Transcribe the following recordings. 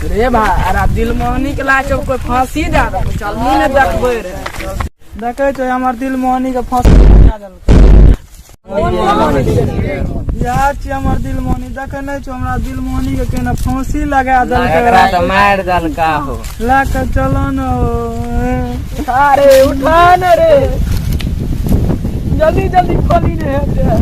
रे भाई, अरे दिलमोहनी के लाके कोई फांसी दे देलकै, चलही ने देखबै रे। देखै छौ हमर दिलमोहनी के फांसी दे देलकै। इएह छियै हमर दिलमोहनी। देखै नहि छौ हमरा दिलमोहनी के केना फांसी लगा देलकै। एकरा तऽ मारि देलका हो। लए के चलो न। अरे उठा ने रे, जल्दी जल्दी खोली ने तेरे।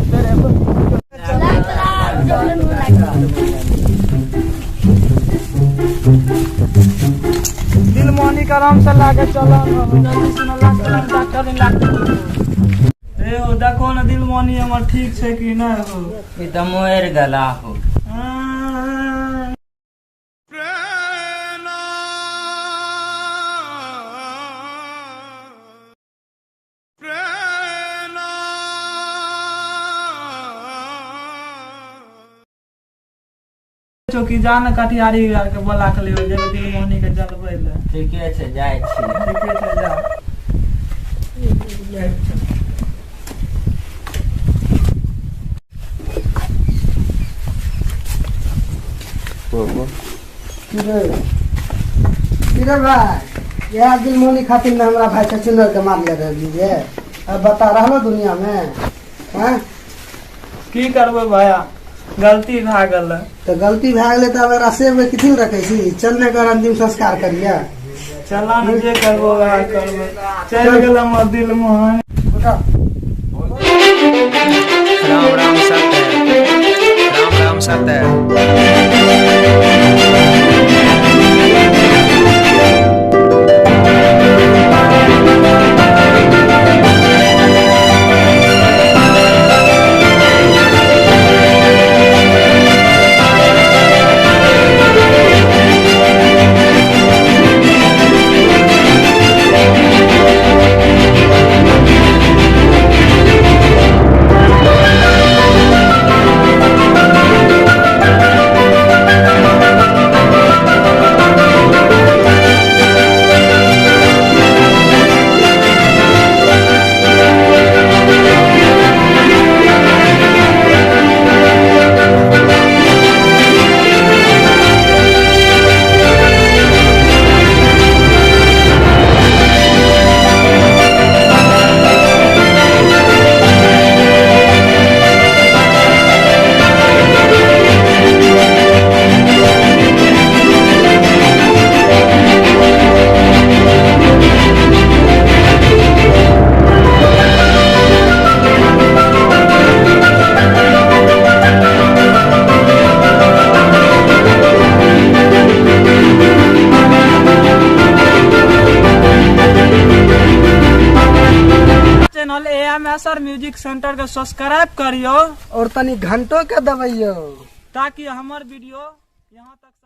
दिलमोहनी के आराम से लाके चलो न, जल्दी से न लाके चलो, डॉक्टर ने लाके। हे हो, देखो न दिलमोहनी हमर ठीक छै कि नहि हो। ई तऽ मरि गेला हो। आँ। चौकी जा ने, कटिहारी आर के बोला के लियो, जेबै दिलमोहनी के जलबै लए। ठीके छै, जाइ छी। ठीके छै, जा। की रे भाई, इएह दिलमोहनी खातिर ने हमरा भाई छछुंदर के मारले रहे जे अब बता रहलो दुनिया में हैं? की करबै भैया, गलती भए गेल। तऽ गलती भए गेलै तऽ आब एकरा सेव कथी लए रखै छी? चल ने कर अंतिम संस्कार करिए। चला ने, जे करबो वएह करबै। चलि गेल हमर दिलमोहनी। उठा। राम राम सत्य है, राम राम सत्य है। Channel A M S R music centre के सब्सक्राइब करियो और तनी घंटो के दबैयो ताकि हमर वीडियो यहाँ तक।